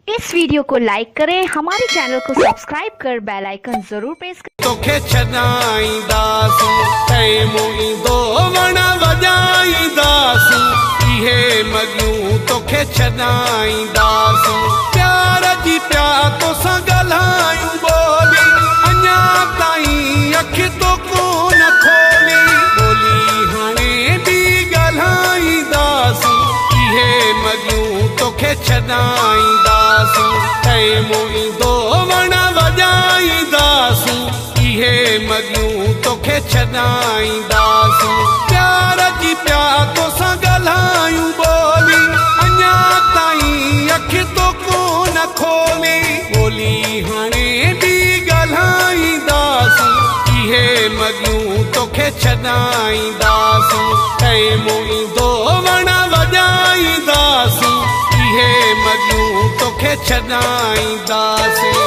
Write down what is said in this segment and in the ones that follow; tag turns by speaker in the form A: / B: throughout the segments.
A: इस video को like करें, हमारे चैनल को सब्सक्राइब कर बेल आइकन जरूर प्रेस करें।
B: तोखे छॾाईंदासूं, टाइम ईंदो वण वॼाईंदासूं, इहे मॻियूं तोखे छॾाईंदासूं। प्यार जी पिया तोसां ॻाल्हायूं ॿोली, अञा ताईं अखि तो कोन खोली। ॿोली हाणे बि ॻाल्हाईंदासूं, इहे मॻियूं तोखे छॾाईंदासूं। टाइम ईंदो वण वॼाईंदासूं, इहे मॻियूं तोखे छॾाईंदासूं। प्यार जी पिया तोसां ॻाल्हायूं ॿोली, अञा ताईं अखि तो कोन खोली। ॿोली हाणे बि ॻाल्हाईंदासूं, इहे मॻियूं तोखे छॾाईंदासूं। टाइम ईंदो वण वॼाईंदासूं, इहे मॻियूं तोखे छॾाईंदासीं।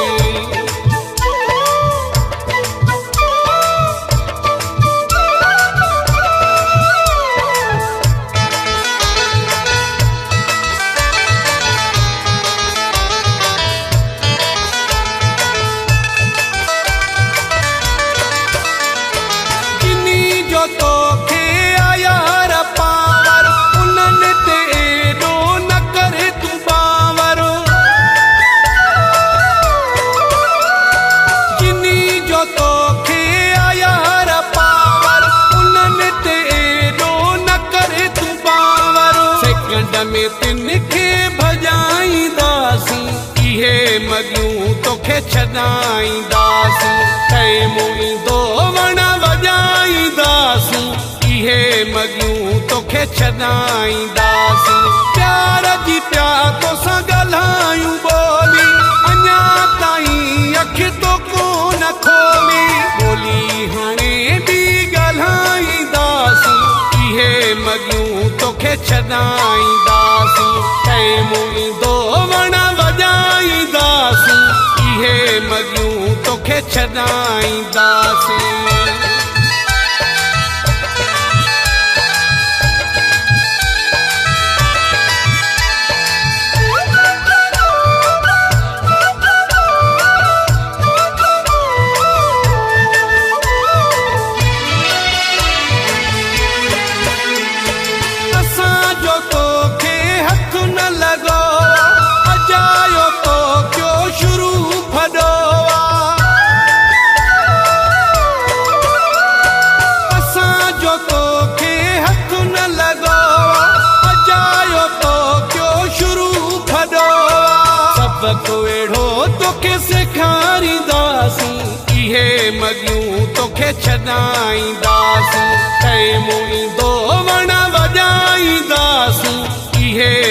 B: जिनी जो तोखे आयार पावर, उन्हनि ते एॾो न कर तूं बावर। जिनी जो तोखे आयार पावर, उन्हनि ते एॾो न कर तूं बावर। सेकंड में तिन खे भॼाईंदासीं, इहे मॻियूं तोखे छॾाईंदासीं। टाइम ईंदो वण वॼाईंदासीं, इहे मॻियूं तोखे छॾाईंदासीं। प्यार जी पिया तोसां ॻाल्हायूं ॿोली, अञा ताईं अखि तो कोन खोली। ॿोली हाणे बि ॻाल्हाईंदासीं, इहे मॻियूं तोखे छॾाईंदासीं। टाइम ईंदो वण वॼाईंदासीं, इहे मॻियूं तोखे छॾाईंदासीं। असांजो तोखे हथु न लॻो, अजायो तो कयो शुरू फॾो। असांजो तोखे हथु न लॻो, अजायो तो कयो शुरू फॾो। सबक अहिड़ो तोखे सेखारींदासीं, इहे मॻियूं तोखे छॾाईंदासीं। टाइम